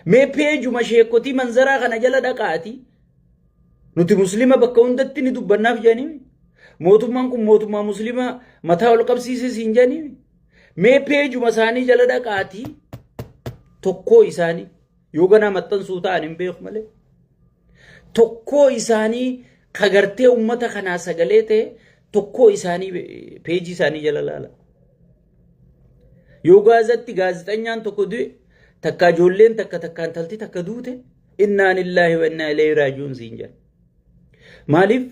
Mee peejuma sheekotii manzaraa kana jala dhaqaati. Nuti muslima bakka hundatti ni dubbannaaf jedhanii. Mootummaan kun mootummaa muslima mataa ol qabsiise siin jedhanii. Mee peejuma isaanii jala dhaqaati. Tokkoo isaanii yoo ganaa maxxansuu ta'an hin beeku malee. Tokkoo isaanii kagartee uummata kanaa sagalee ta'e tokkoo isaanii peejii isaanii jala laala. Yoo gaazatti gaazexanyaan tokko du'e takka ijoolleen takka takka intalti takka duute innaa lillaahi wa innaa ilayhi raaji'uun siin jedha. Maaliif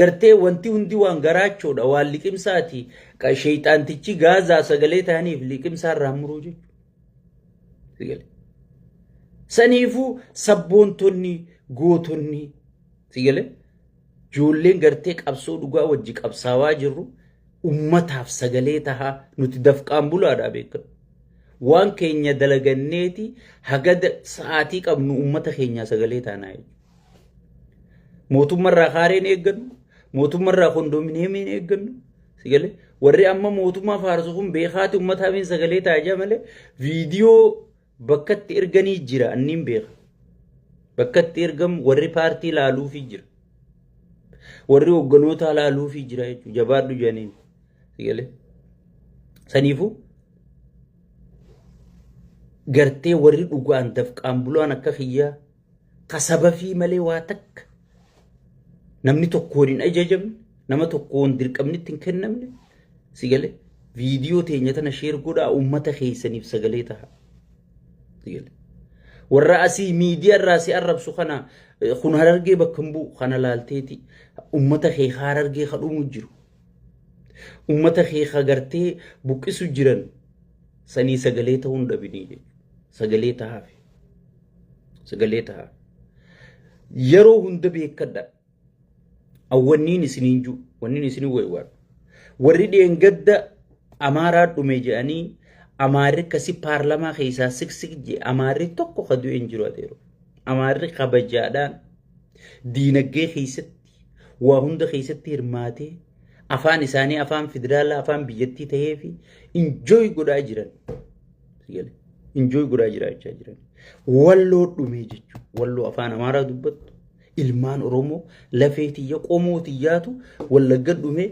gartee wanti hundi waan garaachoodha waan liqimsaati sheeyxaantichi gaazaa sagalee ta'aniif liqimsaa irraa muruu jechuudha. Saniifuu sabboontonni gootonni sigalee ijoolleen gartee qabsoo dhugaa wajji qabsaawaa jirru ummataaf sagalee tahaa nuti dafqaan bulaadha beekamu. Waan keenya dalaganneeti haga sa'aatii qabnu ummata keenyaa sagalee taanaa jechuudha. Mootummarraa kaareen eeggannu, mootummarraa kondominiyeemiin eeggannu, sigalee warri amma mootummaa faarsu kun beekaati ummataaf sagalee ta'a jaa malee viidiyoo bakkatti erganii jira anniin beeka. Bakkatti ergamu warri paartii laaluufii jira. Warri hoogganoota laaluufii jira jechuudha. Jabaadhu jedhaniin. Sigalee. Saniifuu gartee warri dhugaan dafqaan bulaan akka kiyyaa kasabafii malee waa takka namni tokkoon hin ajajamne nama tokkoon dirqamni itti hin kennamne sigalee viidiyoo teenya tana sheer godhaa uummata keessaniif sagalee ta'a. Sigalee. Warra asii miidiyaa irraa si arrabsu kana kun harargee bakka hin bu'u kana laalteeti uummata kee harargee kadhumu jiru. Uummata kee gartee buqqisu jiran sanii sagalee ta'uu hin dhabinii jechuudha. Sagalee ta'aafi. Sagalee ta'aafi. Yeroo hunda beekadha. Awwanniin isiniin jiru, wanniin isiniin wayiwaadha. Warri dheengadda Amaaraa dhume jedhanii Amaarri akkasii paarlamaa keessaa siksik jedhe Amaarri tokko ka du'e hin jiru adeero. Amaarri kabajaadhaan diinagdee keessatti waa hunda keessatti hirmaatee afaan isaanii afaan federaalaa afaan biyyattii ta'ee fi injooy godhaa jiran. Injooy godhaa jiraachaa jiran. Walloo dhume jechuudha. Walloo afaan Amaaraa dubbattu. Ilmaan Oromoo lafee tiyya qomoo tiyyaatu wallagga dhume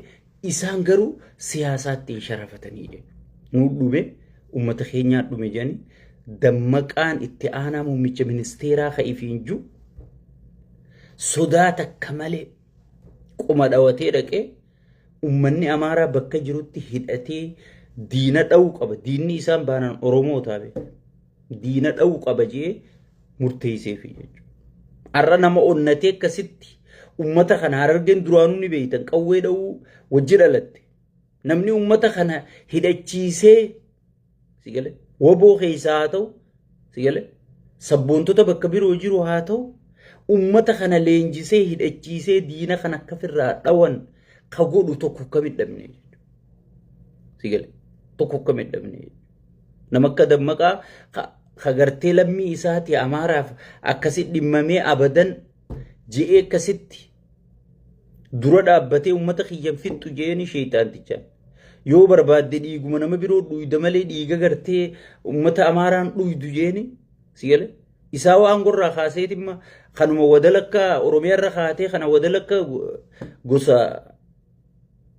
isaan garuu siyaasaatti hin sharafatanii jechuudha. Nu dhume uummata keenyaa dhume jedhanii dammaqaan itti aanaa muummicha ministeeraa ka'ifiin jiru sodaa takka malee qoma dhawatee dhaqee uummanni Amaaraa bakka jirutti hidhatee diina dha'uu qaba. Diinni isaan baanaan Oromoo taabe. Diina dha'uu qaba jee murteesseefi jechuudha. Har'a nama onnatee akkasitti uummata kana harargeen duraanuu ni beektan qawwee dha'uu wajji dhalatte. Namni uummata kana hidhachiisee sigale woboo keessaa haa ta'u sigale sabboontota bakka biroo jiru haa ta'u uummata kana leenjisee hidhachiisee diina kana akka ofirraa dhawan ka godhu tokko akka midhamne jechuudha. Sigale tokko akka midhamne jechuudha. Nama akka dammaqaa ka gartee lammii isaati Amaaraaf akkasi dhimmamee abadan je'ee akkasitti dura dhaabbatee uummata kiyyan fixxu je'eeni sheeyxaantichaan. Yoo barbaadde dhiiguma nama biroo dhuyda malee dhiiga gartee uummata Amaaraan dhuydu je'eeni sigale. Isaa waan gorraa kaaseetimma kanuma wadalakka Oromiyaarra kaatee kana wadalakka gosa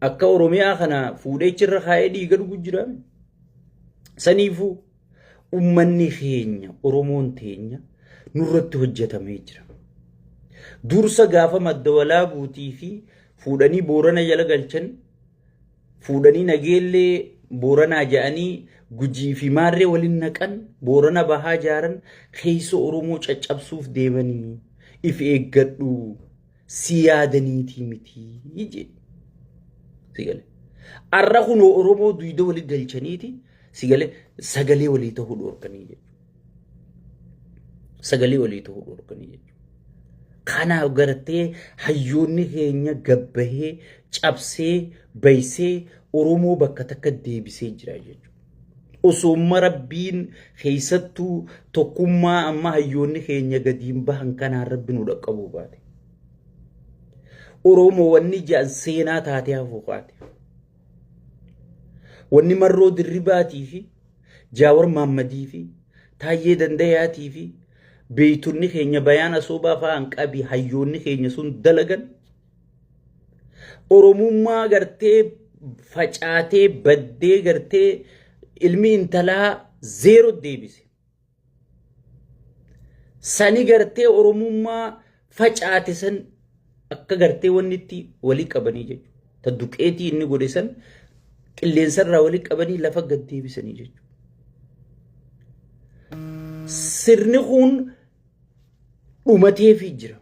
akka Oromiyaa kana fuudhee achirra kaa'ee dhiiga dhugu jira. Saniifuu ummanni keenya Oromoon teenya nurratti hojjetamee jira. Dursa gaafa madda walaabuutii fi fuudhanii Boorana jala galchan fuudhanii nageellee Booranaa ja'anii Gujii fi Maarree waliin naqan Boorana bahaa jaaran keessoo Oromoo caccabsuuf deemanii if eeggadhu. Si yaadaniitii miti jedhe. Si gale. Arra kunoo Oromoo duyda wali galchaniiti si gale sagalee walii ta'uu dhorkanii jechuudha. Sagalee walii ta'uu dhorkanii jechuudha. Kanaaf gartee hayyoonni keenya gabbahee cabsee baysee Oromoo bakka takka deebisee jira jechuudha. Osooma rabbiin keessattuu tokkummaa amma hayyoonni keenya gadiin bahan kanaan rabbi nu dhaqqabuu baate. Oromoo wanni ja'an seenaa taatee hafuu kaate. Wanni marroo dirribaatii fi jaawar maammadii fi Taayyee Dandayaatii fi beeytonni keenya Bayaan Asoobaa fa'aan qabi hayyoonni keenya sun dalagan Oromummaa gartee facaatee baddee gartee ilmi intalaa zeero deebise. Sani gartee Oromummaa facaate san akka gartee wanni itti walii qabanii jechuudha. Ta duqeetii inni godhe san qilleensarraa walii qabanii lafa gad deebisanii jechuudha. Sirni kun dhumateefii jira.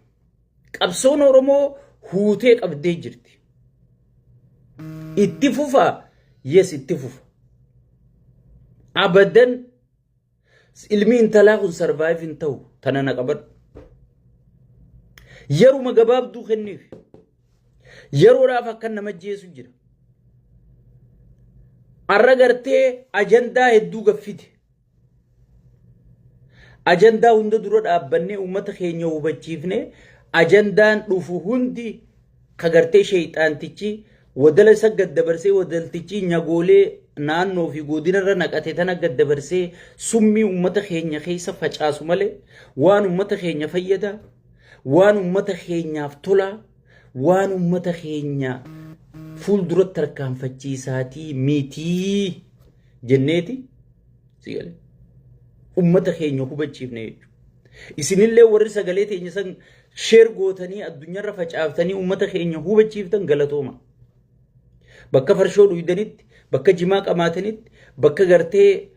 Qabsoon Oromoo huutee qabdee jirti. Itti fufa, yes itti fufa. Abadan ilmi intalaa kun sarvaayiv hin ta'u tana na qabadhu. Yeruma gabaabduu kenniif. Yeroodhaaf akka nama jeesu jira. Arra gartee ajandaa hedduu gaffite. Ajandaa hunda dura dhaabbannee uummata keenya hubachiifnee ajandaan dhufu hundi ka gartee sheeyxaantichi wadala isa gad dabarsee wadaltichi nyagoolee naannoo fi godinarra naqate tana gad dabarsee summii uummata keenya keessa facaasu malee waan uummata keenya fayyada waan uummata keenyaaf tolaa waan uummata keenya fuulduratti tarkaanfachiisaatii mitii jenneeti si galee ummata keenya hubachiifne jechuudha. Isinillee warri sagalee teenya san sheer gootanii addunyaarra facaaftanii ummata keenya hubachiiftan galatooma. Bakka farshoo dhuydanitti, bakka jimaa qamaatanitti, bakka gartee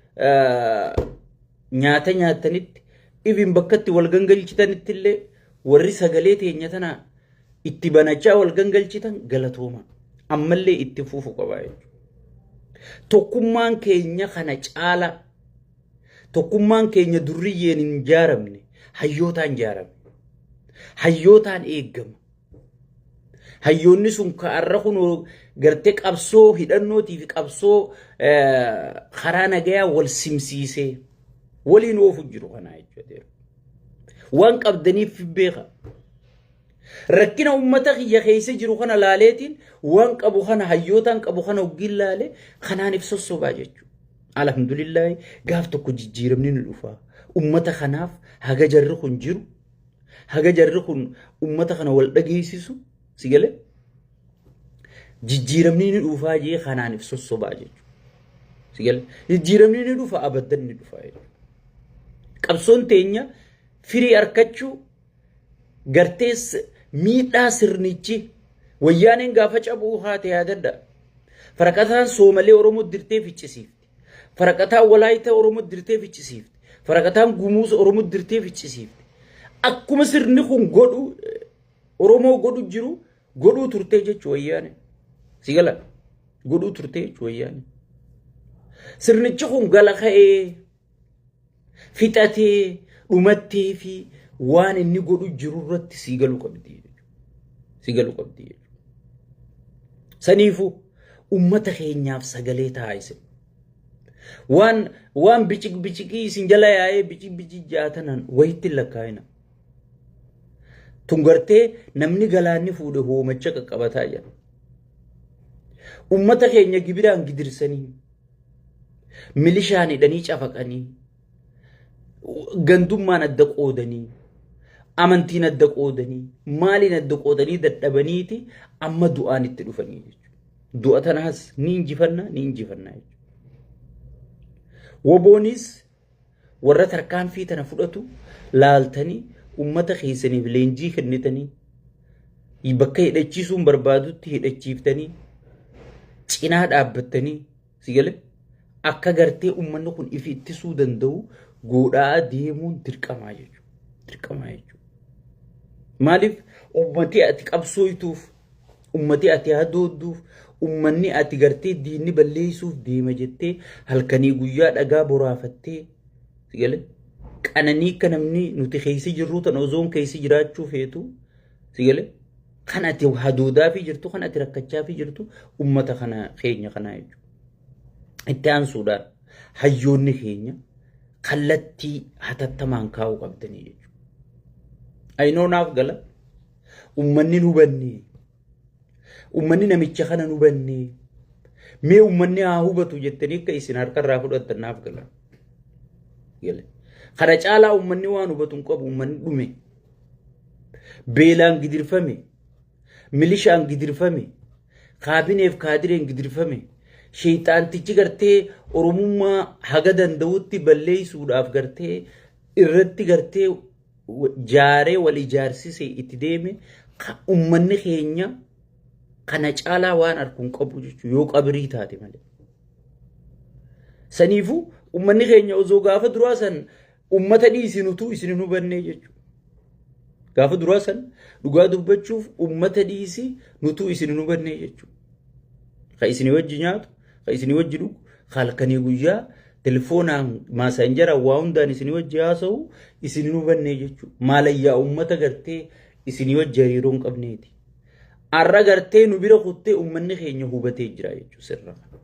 nyaata nyaattanitti, ibin bakka itti wal gangalchitanitti illee warri sagalee teenya tana itti banachaa wal gangalchitan galatooma. Ammallee itti fufu qaba jechuudha. Tokkummaan keenya kana caala tokkummaan keenya durriyyeen hin ijaaramne hayyootaan ijaarame. Hayyootaan eeggama. Hayyoonni sun ka'arra kun gartee qabsoo hidhannootii fi qabsoo karaa nagayaa wal simsiisee waliin oofu jiru kanaa jechuudha. Waan qabdaniif beeka. Rakkina uummata kiyya keessa jiru kana laaleetiin waan qabu kana hayyootaan qabu kana hoggiin laale kanaan if sossobaa jechuudha. Alhamdulillaahi gaaf tokko jijjiiramni ni dhufa. Uummata kanaaf haga jarri kun jiru haga jarri kun uummata kana wal dhageessisu si galee jijjiiramni ni dhufaa jee kanaan if sossobaa jechuudha. Si galee jijjiiramni ni dhufa abaddan ni dhufa jechuudha. Qabsoon teenya firii arkachuu gartee miidhaa sirnichi wayyaaneen gaafa cabuu haate yaadadha. Faraqataan Soomalee Oromoo dirtee ficcisiifti. Faraqataan Walaayita Oromoo dirtee ficcisiifti. Faraqataan Gumuus Oromoo dirtee ficcisiifti. Akkuma sirni kun godhu Oromoo godhu jiru godhuu turtee jechuu wayyaane. Si gala godhuu turtee jechuu wayyaane. Sirnichi kun gala ka'ee fixatee dhumattee fi waan inni godhu jiru irratti sii galuu qabdi jechuudha. Sii galuu qabdi jechuudha. Saniifuu ummata keenyaaf sagalee ta'a isin. Waan waan biciq biciqii isin jala yaa'ee biciq biciq jaatanan wayitti hin lakkaa'ina. Tun gartee namni galaanni fuudhe hoomacha qaqqabataa jira. Ummata keenya gibiraan gidirsanii milishaan hidhanii cafaqanii gandummaan adda qoodanii amantiin adda qoodanii maaliin adda qoodanii dadhabaniiti amma du'aan itti dhufanii jechuudha. Du'a tanaas ni injifanna ni injifanna jechuudha. Woboonis warra tarkaanfii tana fudhatu laaltanii ummata keessaniif leenjii kennitanii bakka hidhachiisuun barbaadutti hidhachiiftanii cinaa dhaabbattanii si galee akka gartee ummanni kun ifi ittisuu danda'u godhaa deemuun dirqamaa jechuudha. Dirqamaa jechuudha. Maaliif ummati ati qabsooytuuf ummati ati hadoodduuf ummanni ati gartee diinni balleessuuf deema jettee halkanii guyyaa dhagaa boraafattee si galee qananii akka namni nuti keessa jirru tan ozoon keessa jiraachuu feetu si galee kan ati hadoodaafii jirtu kan ati rakkachaafii jirtu ummata kana keenya kanaa jechuudha. Itti aansuudhaan hayyoonni keenya kallattii hatattamaan kaa'uu qabdanii jechuudha. Ayinoo naaf gala ummanni hin hubanne ummanni namicha kana hin hubanne mee ummanni haa hubatu jettanii akka isin harkarraa fudhattan naaf gala. Gale. Kana caalaa uummanni waan hubatu hin qabu uummanni dhume. Beelaan gidirfame. Milishaan gidirfame. Kaabineef kaadireen gidirfame. Sheexaantichi gartee Oromummaa haga danda'utti balleessuudhaaf gartee irratti gartee jaaree wal ijaarsise itti deeme uummanni keenya kana caalaa waan arku hin qabu jechuudha yoo qabrii taate malee. Saniifuu uummanni keenya osoo gaafa duraa san uummata dhiisinutu isin hin hubannee jechuudha. Gaafa duraa san dhugaa dubbachuuf uummata dhiisi nutuu isin hin hubannee jechuudha. Ka isin wajji nyaatu, ka isin wajji dhugu, ka halkanii guyyaa telefoonaan maasaanjaraan waa hundaan isin wajji haasa'u isin hin hubannee jechuudha. Maalayyaa uummata gartee isin wajji hariiroo hin qabneeti. Har'a gartee nu bira kuttee uummanni keenya hubatee jira jechuudha sirna kana.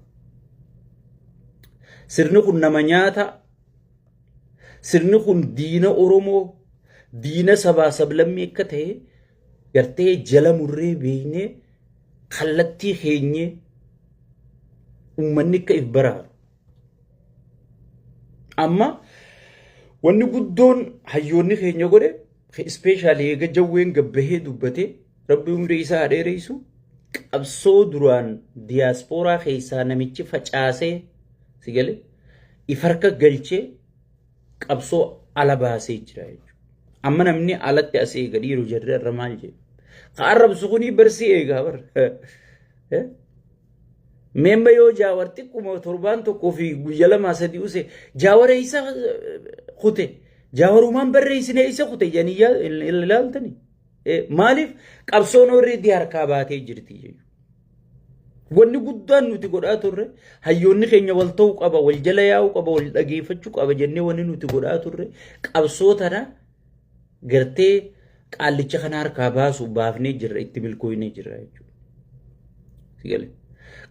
Sirni kun nama nyaata. Sirni kun diina Oromoo, diina sabaa sablammii akka ta'e gartee jala murree beeknee kallattii keenyee uummanni akka if baraaru. Amma wanni guddoon hayyoonni keenya godhe ispeeshaalii eega jawween gabbahee dubbatee rabbi umrii isaa haa dheeressu qabsoo duraan diyaaspooraa keessaa namichi facaasee si gale if harka galchee qabsoo ala baasee jira jechuudha. Amma namni alatti as eega dhiiru jarri irra maal jedhu. Ka arrabsu kunii barsii eegaa bar. Meemma yoo jaawar xiqquma torbaan tokkoo fi guyya lamaa sadii use jaawara isa kute jaawarumaan barreessine isa kute jedhanii ilaaltani. Maaliif qabsoon already harkaa baatee jirti jechuudha. Wanni guddaan nuti godhaa turre hayyoonni keenya wal ta'uu qaba, wal jala yaa'uu qaba, wal dhageeffachuu qaba jennee wanni nuti godhaa turre qabsoo tana gartee qaallicha kana harkaa baasu baafnee jirra itti milkooynee jirra jechuudha. Sigale.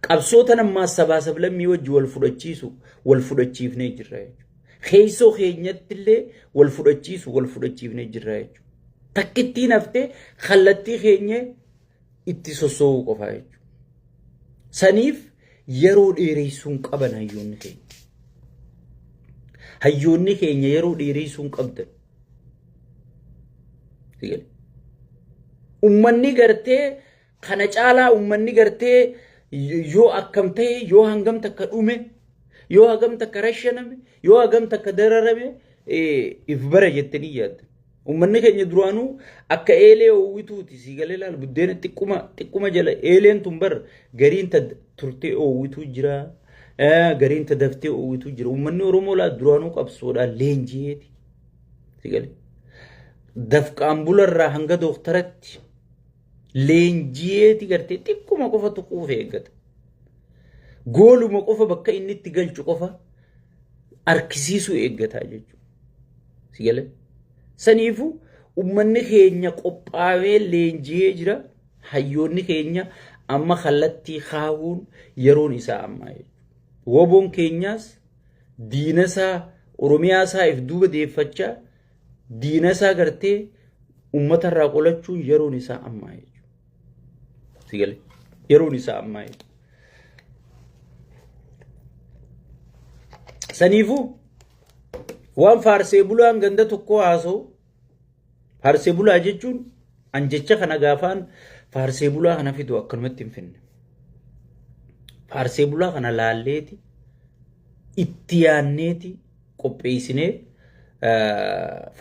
Qabsoo tana ammaa sabaa sablammii wajji wal fudhachiisu wal fudhachiifnee jirra jechuudha. Keessoo keenyatti illee wal fudhachiisu wal fudhachiifnee jirra jechuudha. Takkittiin haftee kallattii keenya itti sosso'uu qofaa jechuudha. Saniif yeroo dheereessuu hin qaban hayyoonni keenya. Hayyoonni keenya yeroo dheereessuu hin qabdan. Ummanni gartee kana caalaa ummanni gartee yoo akkam ta'e yoo hangam takka dhume yoo hagam takka rashaname yoo hagam takka dararame if bara jettanii yaadda. Ummanni keenya duraanuu akka eelee oowwituuti sii galee laal buddeena xiqquma xiqquma jala eeleen tun bar gariin ta turtee oowwituu jira gariin ta daftee oowwituu jira. Ummanni Oromoo laa duraanuu qabsoodhaan leenji'eeti. Si galee dafqaan bularraa hanga dooktaratti leenji'eeti gartee xiqquma qofa tuquuf eeggata. Gooluma qofa bakka inni itti galchu qofa harkisiisuu eeggataa jechuudha. Si galee? Saniifuu uummanni keenya qophaa'ee leenji'ee jira. Hayyoonni keenya amma kallattii kaa'uun yeroon isaa ammaa jechuudha. Woboon keenyaas diina isaa Oromiyaa isaa if duuba deeffachaa diina isaa gartee uummata irraa qolachuun yeroon isaa ammaa jechuudha. Si galee? Yeroon isaa ammaa jechuudha. Saniifuu waan faarsee bulaan ganda tokkoo haasa'u faarsee bulaa jechuun an jecha kana gaafaan faarsee bulaa kana fidu akkanumatti hin finne. Faarsee bulaa kana laalleeti itti yaanneeti qopheessinee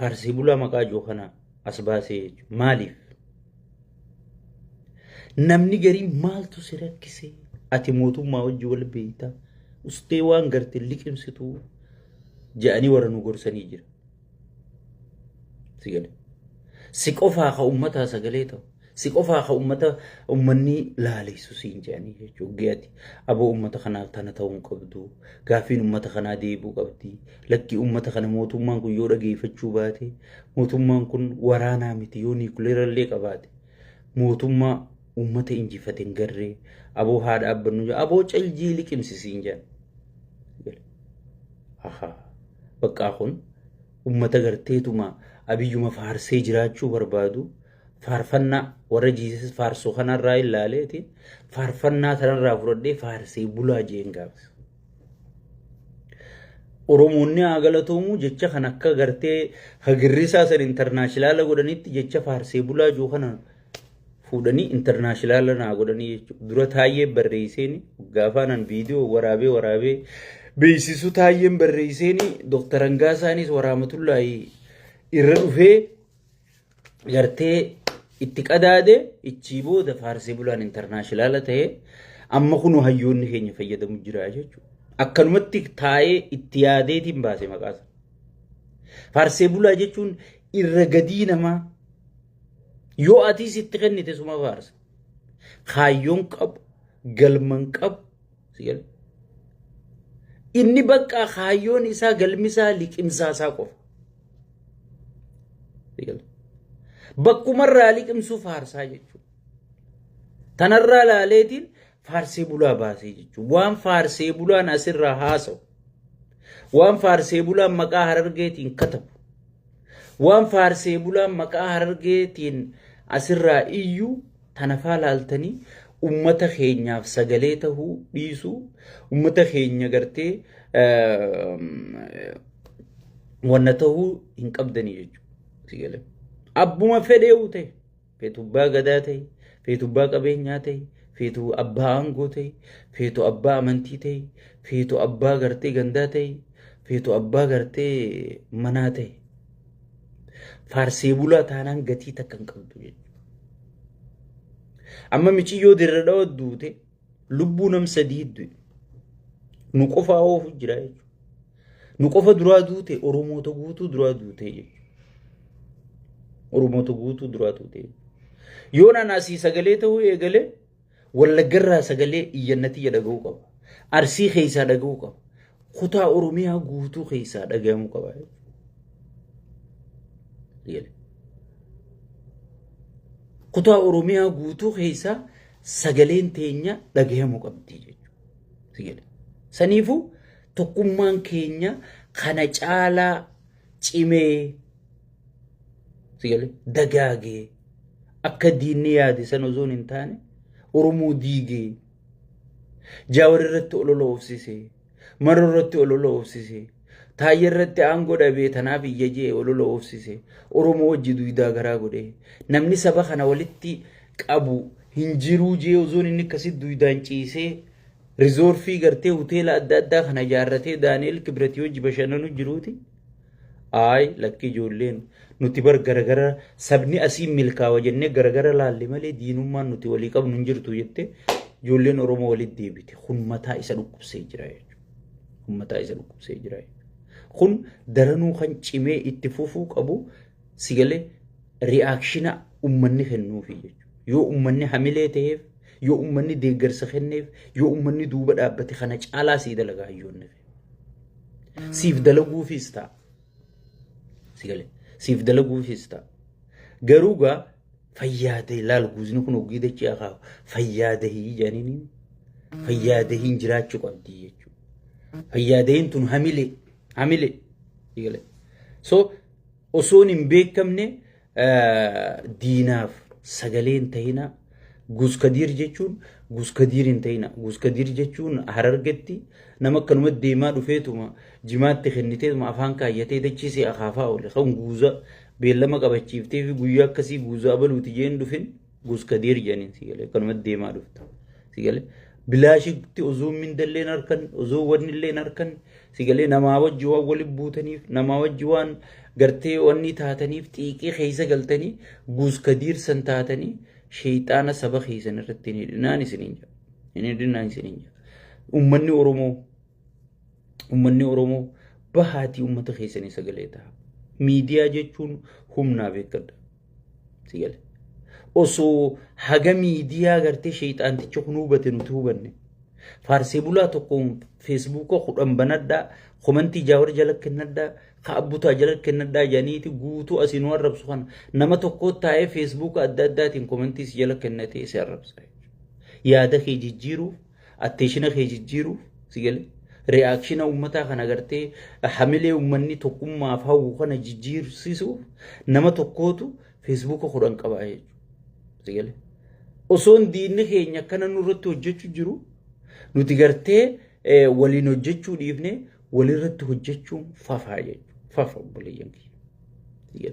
faarsee bulaa maqaa jiru kana as baasee jechuudha. Maaliif? Namni garii maaltu si rakkise? Ati mootummaa wajji wal beekta. Ustee waan garte liqimsitu jedhanii warra nu gorsanii jira. Si gale. Si qofaa ka ummataa sagalee ta'u. Si qofaa ka ummata ummanni laaleessu siin jedhanii jechuudha. Giyati aboo ummata kanaaf tana ta'uu hin qabdu. Gaaffiin ummata kanaa deebi'uu qabdi. Lakkii ummata kana mootummaan kun yoo dhageeffachuu baate mootummaan kun waraanaa miti yoo niikuleera illee qabaate mootummaa ummata injifate hin garree aboo haa dhaabbannu jedha. Aboo caljii liqimsi siin jedhan. Ahaa baqqaa kun ummata garteetuma abiyyuma faarsee jiraachuu barbaadu faarfannaa warra jiisis faarsoo kanarraa ilaaleeti faarfannaa kanarraa fudhadhee faarsee bulaa jeen gaafas. Oromoonni haa galatoomu jecha kan akka gartee hagirrisaa san internaashinaala godhanitti jecha faarsee bulaa jiru kana fuudhanii internaashinaala naa godhanii jechuudha. Dura taayyee barreesseeni gaafaanan viidiyoo waraabee waraabee beeksisu taayyeen barreesseeni Dooktar Hangaasaanis waraamatullaahi irra dhufee gartee itti qadaade ichii booda faarsee bulaan internaashinaala ta'ee amma kunoo hayyoonni keenya fayyadamu jira jechuudha. Akkanumatti taa'ee itti yaadeetiin baase maqaa isaa. Faarsee bulaa jechuun irra gadii namaa yoo atiis itti kennite suma faarsa. Kaayyoon qabu, galman qabu, si gala. Inni bakka kaayyoon isaa galmi isaa liqimsaa isaa qofa. Si gala. Bakkumarraa liqimsuu faarsaa jechuudha. Tanarraa laaleetiin faarsee bulaa baasee jechuudha. Waan faarsee bulaan asirraa haasa'u, waan faarsee bulaan maqaa harargeetiin katabu, waan faarsee bulaan maqaa harargeetiin asirraa iyyuu tanafaa laaltanii ummata keenyaaf sagalee tahuu dhiisuu ummata keenya gartee wanna tahuu hin qabdanii jechuudha. Abbuma fedheewu ta'e feetu abbaa gadaa ta'e feetu abbaa qabeenyaa ta'e feetu abbaa aangoo ta'e feetu abbaa amantii ta'e feetu abbaa gartee gandaa ta'e feetu abbaa gartee manaa ta'e faarsee bulaa taanaan gatii takka hin qabdu jechuudha. Amma miciyyoo dirra dhawa duute lubbuu nam sadii du'e nu qofaa oofu jira jechuudha. Nu qofa duraa duute Oromoota guutuu duraa duute jechuudha. Oromoota guutuu duraa duute. Yoo naan asii sagalee ta'uu eegalee Wallaggarraa sagalee iyyannatiyya dhaga'uu qaba. Arsii keessaa dhaga'uu qaba. Kutaa Oromiyaa guutuu keessaa dhaga'amuu qaba. Kutaa Oromiyaa guutuu keessaa sagaleen teenya dhaga'amuu qabdi jechuudha. Saniifuu tokkummaan keenya kana caalaa cimee dagaagee akka diinni yaade san osoo hin taane Oromoo diigee Jaawar irratti olola oofsisee Maroo irratti olola oofsisee Taayya irratti aangoo dhabee tanaaf iyya jee olola oofsisee Oromoo wajji duydaa garaa godhee namni saba kana walitti qabu hin jiruu jee osoo inni akkasitti duydaan ciisee Rizoorfii gartee hoteela adda addaa kana ijaarratee Daani'el Kibrati wajji bashannanu jiruuti. Ayi lakki ijoolleen nuti bar garagara sabni asiin milkaawa jennee garagara laalle malee diinummaan nuti walii qabnu hin jirtu jette ijoolleen Oromoo walitti deebite. Kun mataa isa dhukkubsee jira jechuudha. Kun mataa isa dhukkubsee jira jechuudha. Kun daranuu kan cimee itti fufuu qabu sigalee ri'aakshina ummanni kennuufi jechuudha. Yoo ummanni hamilee ta'eef Yoo ummanni deeggarsa kenneef, yoo ummanni duuba dhaabbate kana caalaa sii dalaga hayyoonni kee. Siif dalaguufis ta'a. Si galee. Siif dalaguufis ta'a. Garuu gaa fayyaa ta'e laal guuzni kun hoggii dachee akaaku fayyaa dahii jedhaniin fayyaa dahiin jiraachuu qabdi jechuudha. Fayyaa dahiin tun hamilee hamilee. Si galee. So osoon hin beekamne diinaaf sagalee hin ta'ina. Guskadiir jechuun guskadiir hin ta'ina. Guskadiir jechuun harargetti nama akkanuma deemaa dhufeetuma jimaatti kenniteetuma afaan kaayyatee dachisee akaafaa oole. Kan guuza beellama qabachiiftee fi guyyaa akkasii guuza abaluuti jeen dhufin guskadiir jedhaniin si galee akkanuma deemaa dhufta. Si galee bilaashitti osoo mindalleen harkan osoo wannilleen harkan Si galee namaa wajji waan wali buutaniif namaa wajji waan gartee wanni taataniif xiiqii keessa galtanii guuskadiir san taatanii sheeyxaana saba keessan irratti hin hidhinaan isiniin jedha. Hin hidhinaan isiniin jedha. Uummanni Oromoo uummanni Oromoo bahaatii uummata keessanii sagalee ta'a. Miidiyaa jechuun humnaa beekadha. Si galee. Osoo haga miidiyaa gartee sheeyxaanticha kun hubate nuti hubanne. Faarsee bulaa tokkoon feesbuuka kudhan banadhaa, komantii jaawar jala kennadhaa, ka abbutaa jala kennadhaa jedhaniiti guutuu asii nu arrabsu kana nama tokkoo taa'ee feesbuuka adda addaatiin komantii si jala kennatee si arrabsa. Yaada kee jijjiiruuf, atteeshina kee jijjiiruuf si galee reaakshina uummataa kana gartee hamilee uummanni tokkummaaf hawwu kana jijjiirsisuuf nama tokkootu feesbuuka kudhan qaba jechuudha. Si galee. Osoon diinni keenya akkana nurratti hojjechuu jiru nuti gartee waliin hojjechuu dhiifne Walirratti hojjechuun fafaa jechuudha. Fafa obboleeyyan kiyya.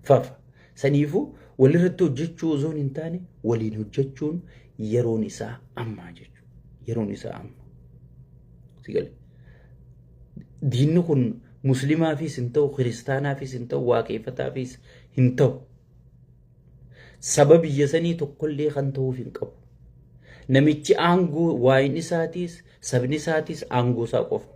Fafa. Saniifuu walirratti hojjechuu osoo hin taane waliin hojjechuun yeroon isaa ammaa jechuudha. Yeroon isaa amma. Sigale. Diinni kun muslimaafis hin ta'u, kiristaanaafis hin ta'u, waaqeffataafis hin ta'u. Saba biyya sanii tokkollee kan ta'uuf hin qabu. Namichi aangoo waa'in isaatiis sabni isaatiis aangoo isaa qofa.